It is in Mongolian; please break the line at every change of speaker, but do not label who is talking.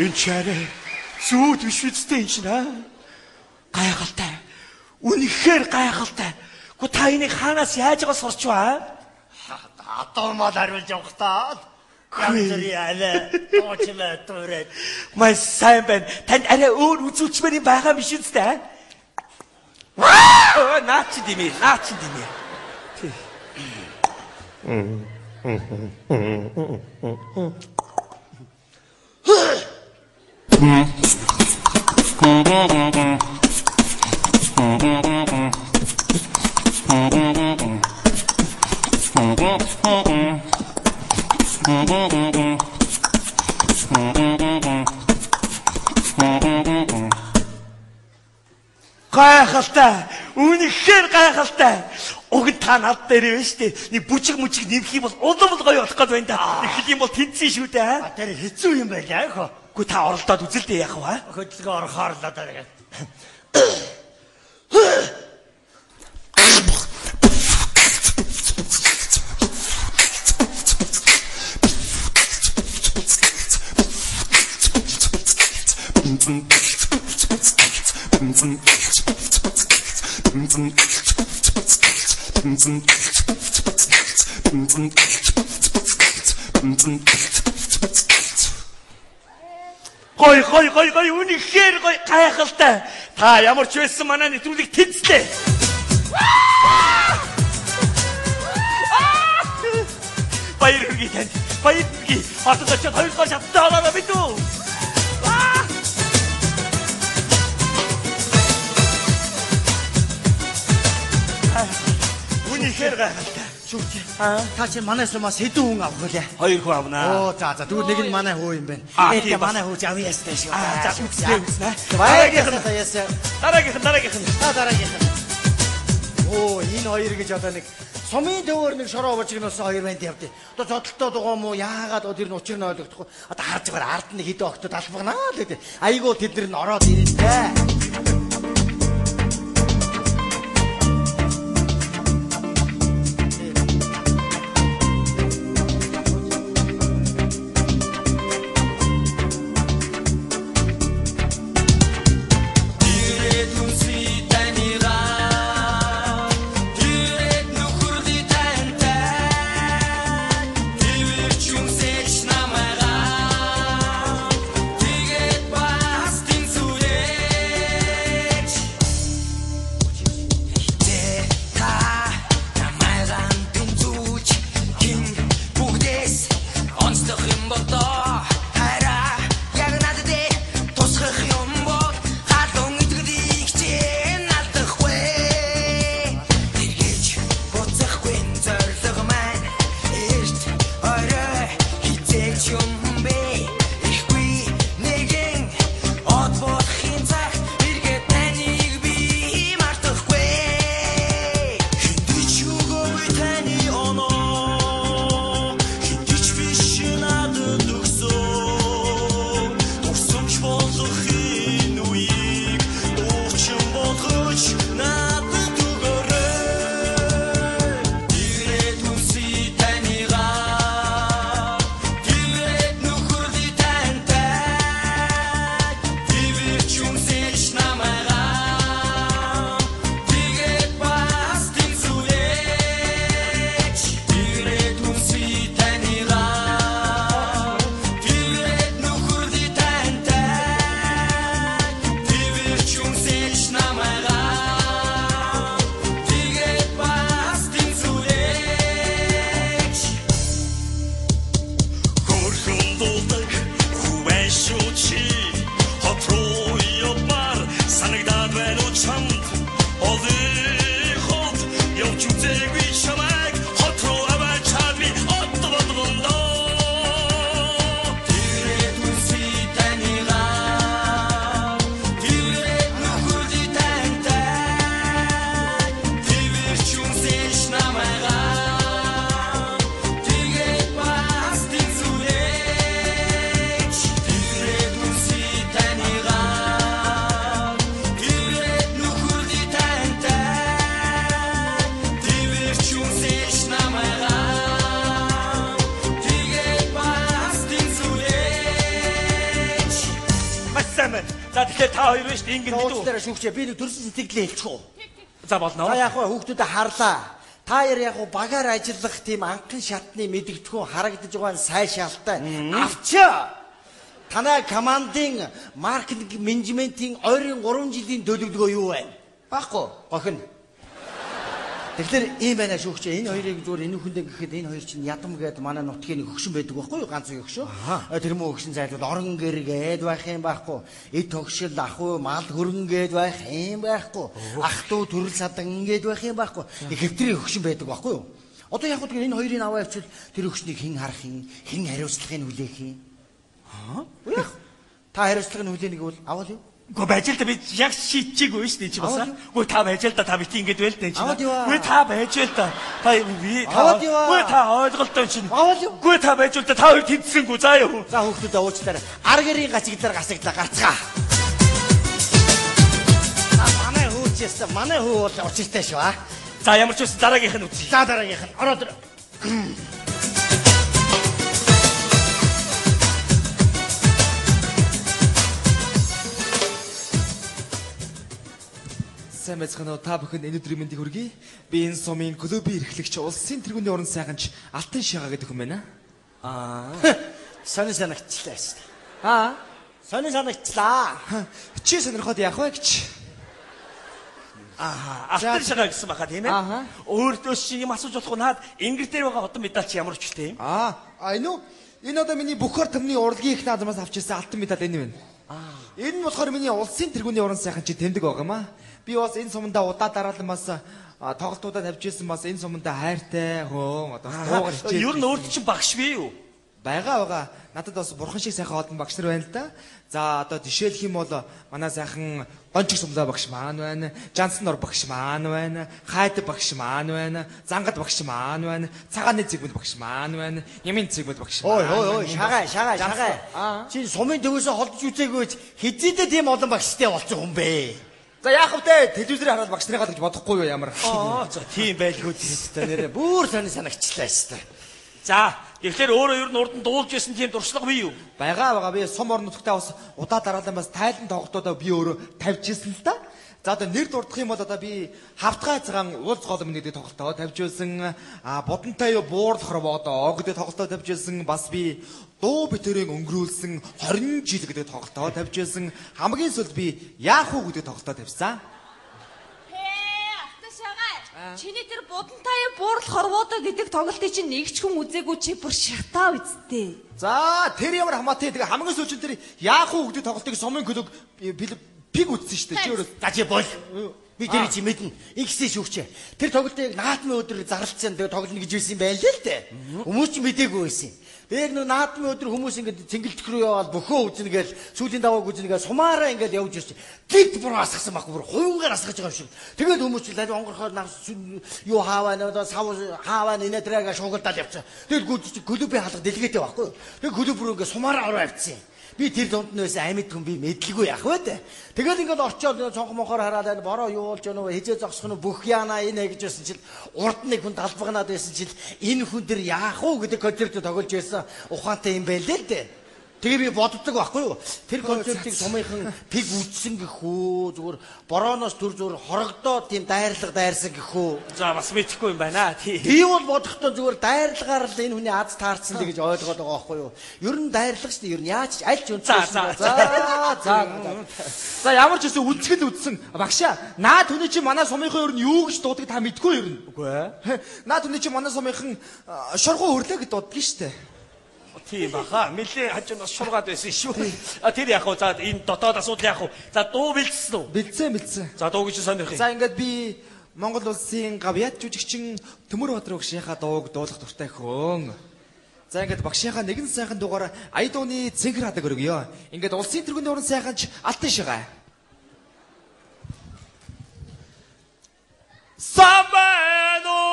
Энэ ч арай зүүд биш үстэй юм чинь аа. Гайхалтай. Үнэхээр гайхалтай. Гү та энийг хаанаас яаж байгаа сурч ба?
Одоо мал хариулж явах та. Янз бүрийн алай дуучмаа дуурайд.
Маш сайн байна. Танд арай өөр үзүүлчмээр юм байгаа биш үстэй. Наа чи димээ, наа чи димээ. Тий. Гайхалтай. Үнэхээр гайхалтай. Уг нь та над дээр байна шүү дээ. Нэг бүжиг мүжиг нэмэх юм бол улам л гоё болох гээд байна да. Эхлэх юм бол тэнцэн шүү дээ.
А тэр хэцүү юм байлаа хөө.
Үгүй та оролдоод үзэл дээ яах вэ?
Хөдөлгөөн орохоор л одоо тэгээд.
Гой гой гой гой үнэхээр гой гайхалтай. Та ямар ч байсан манай нэвтрүүлэг тэнцлээ. Баяр хүргэе танд. Баяр хүргэе. Хотод очиод хоёр дахь шаттай болоорой бид үү? Үнэхээр гайхалтай.
Шүүгч. Та чи манай сумаас хэдэн хүн авах вэ?
Хоёр хүн авнаа.
Оо за за тэгвэл нэг нь манай хүү юм байна.
Тийм
манай хүү авъя ястай шүү.
За үзнэ үзнэ.
Дараагийнх нь ясаа.
Дараагийнх нь дараагийнх нь.
Та дараагийнх нь. Оо энэ хоёр гэж одоо нэг сумын төвөр нэг шороо божигнуулсан хоёр банд явдээ. Одоо зодтолтой дугаа мó яагаад тэр нь учир нь ойлгохгүй. Одоо харж байгаа ард нь хэдэн октод албагнаа л гэдэг. Айгуу тэд нар нь ороод ирнэ.
Тэгээд бас тэнцвэрээ.
За тэгэхээр та хоёр биш ингэн
гэдэг. Уучлаарай шүүгчээ би нэг төрсөн сэтгэлээ хэлчих үү.
За болно.
За яг хүүхдүүдэд харлаа. Та хоёр яг багаар ажиллах тийм анхан шатны мэдэгдэхүүн харагдаж байгаа сайшаалтай авчаа. Танай командын маркетинг менежментийн ойрын 3 жилийн төлөвлөгөө юу вэ?
Байхгүй.
Гохино. Тэгэхээр ийм байна шүүгчээ. Энэ хоёрыг зүгээр энэ хүндээ гэхэд энэ хоёр чинь ядам гээд манай нутгийн нэг хөгшин байдаг байхгүй юу? Ганц үе хөгшин. Тэр мөн хөгшин зайлвал орон гэр гээд байх юм байхгүй. Эд тогшил ах уу мал хөргөн гээд байх юм байхгүй. Ах дүү төрөл садан гээд байх юм байхгүй. Хэвтрийн хөгшин байдаг байхгүй юу? Одоо яг үгүй энэ хоёрыг аваа явуул тэр хөгшнийг хэн харах юм, хэн хариуцлагыг хүлээх юм? Аа? Үгүй. Та хариуцлагыг хүлээнэ гэвэл аваад юу?
Гэхдээ байж л да би яг шийдчихээгүй шүү дээ чи бас. Үгүй та байж л да та бити ингэж байл дээ чи. Үгүй та байж л да. Та би та. Үгүй та ойлголттой чинь. Үгүй та байж л да та хоёр тэнцсэнгүй заа юу.
За хүүхдүүдээ уучлаарай. Ар гэрийн гачигдлаар гасагдлаа гарцгаа. Манай хүү ч яста манай хүү бол учиртай шүү аа.
За ямар ч байсан дараагийнх нь үзье.
За дараагийнх нь ороод.
Сайн байцгаана уу та бүхэнд энэ өдрийн мэндийг хүргэе. Би энэ сумын клубын эрхлэгч улсын тэргүүний орон сайханч Алтан Шагаа гэдэг хүн байна.
Аа. Сонин санагчлаа шүү дээ.
Аа.
Сонин санагчлаа.
Чи сонирхоод яах вэ гэж?
Аа, Алтан Шагаа гэсэн баха тийм ээ?
Аа.
Өөртөөс чи юм асууж болохгүй наад ингэр дээр байгаа хотон медаль чи ямар учиртай юм?
Аа, энэ үү? Энэ одоо миний бүх ор томны урлагийн их наадмаас авч ирсэн алтан медаль энэ байна. Аа. Энэ нь болохоор миний улсын тэргүүний орон сайхан чи тэмдэг байгаа юм аа. Би бас энэ сумандаа удаа дараалан бас тоглолтуудаа тавьж ирсэн бас энэ сумандаа хайртай хөө одоо дуугаар хичээл.
Ер нь өөрт чинь багш бий юу?
Байгаа. Надад бас бурхан шиг сайхан олон багш нар байна л да. За одоо жишээлх юм бол манай сайхан Гончиг сумлаа багш маань байна, Жансан нор багш маань байна, Хайд багш маань байна, Зангад багш маань байна, Цагааны зэгмэд багш маань байна, Ямын зэгмэд багш
маань. Ой, шагаа. Чи сумын төвөөсөө холдож үзээгүй ч хизээдээ тийм олон багштай болсон хүн бэ?
За яах вэ? Телевизээр хараад багш нарыгаа гэж бодохгүй юу ямар.
Аа, за тийм байлгүй тийм.
Нэрээ бүр сонин санагчлаа шүү дээ.
За, тэгэхээр өөрөө ер нь урд нь дуулж исэн тийм туршлага бий юу?
Байгаа би сум орон нутгтаа бас удаа дараалан бас тайлан тоглолтуудаа би өөрөө тавьж исэн л да. За одоо нэр дурдах юм бол одоо би хавтгай цагаан уулз голом гэдэг тоглолтоо тавьж байсан. А будантай юу буурлах рободоо гэдэг тоглолтоо тавьж байсан. Бас би дуу битэрийн өнгөрүүлсэн 20 жил гэдэг тоглолтоо тавьж байсан. Хамгийн сүүлд би яах уу гэдэг тоглолтоо тавьсан.
Чиний тэр будантай буурлах хорвоодоо гэдэг тоглолтыг чинь нэг ч хүн үзээгүй чи бүр шатаа үсттэй.
За тэр ямар хамаатай тэгээ хамгийн сүүлд тэр яах уу гэдэг тоглолтыг сумын клуб пиг үзсэн шүү дээ. Чи өөрөө
за чи бол би тэр чи мэднэ. Ингэсэн шүүгчээ. Тэр тоглолтыг наадмын өдөр зарлцсан тэгээ тоглоно гэж хэлсэн юм байна л дээ. Хүмүүс ч мдээгүй байсан. Тэгээ яг нөө наадмын өдөр хүмүүс ингээд цэнгэлдэх рүү яваал бөхөө үзнэ гээл сүүлийн давааг үзнэ гээл сумаараа ингээд явж ирсэн. Гинт бүр асгасан байхгүй бүр хувингаар асгаж байгаа юм шиг. Тэгээд хүмүүс чинь лав онгорхоор нас юу хааваа нөө сав хааваа нэ тэрэг шугалдаал явцсан. Тэгээд гүйж клубын хаалга дэлгээтэй байхгүй юу. Тэгээд клуб рүү ингээд сумаараа ороо авчихсан. Би тэр дунд нь байсан амьд хүн би мэдлгүй яах вэ дээ. Тэгэл ингээд орчоод цонх монхоор хараад байна. Бороо юу болж байна вэ? Хизээ зогсох нь бүх яана энэ гэж байсан чил урд нэг хүн талбагнаад байсан чил энэ хүн дэр яах уу гэдэг концерт тоглож байсан ухаантай юм байлээ л дээ. Тэгээ би боддог байхгүй юу? Тэр концертыг сумынхан пиг үтсэн гэх үү? Зүгээр борооноос төр зүгээр хорогдоод тийм дайрлага дайрсан гэх үү?
За бас мэдэхгүй юм байна. Тий.
Би бол бодохдоо зүгээр дайрлагаар л энэ хүний аз таарсан л гэж ойлгоод байгаа байхгүй юу? Ер нь дайрлага шүү дээ. Ер нь яаж аль ч
үнсэн. За
за. За ямар ч гэсэн үцгэл үтсэн. Багшаа, наа түүний чи манай сумынхан ер нь юу гэж дуудаг та мэдгүй ер нь.
Үгүй ээ.
Наа түүний чи манай сумынхан шоргуу хөрлөө гэж дууддаг шүү дээ.
Тийм баха. Нэлээ хажуунаас шургаад байсан шүү. А тэр яг уу за энэ дотоод асуудал яг уу. За дуу бэлдсэн үү?
Бэлдсэн.
За дуу гэж сонирх юм.
За ингээд би Монгол улсын гавьяат жүжигчин Төмөр Баатар багшийнхаа дууг дуулах дуртай хөөн. За ингээд багшийнхаа нэгэн сайхан дуугаар ая дууны цэнхэр хадаг өргөё. Ингээд улсын тэргүүний уран сайханч Алтан Шигаа.
Самбано.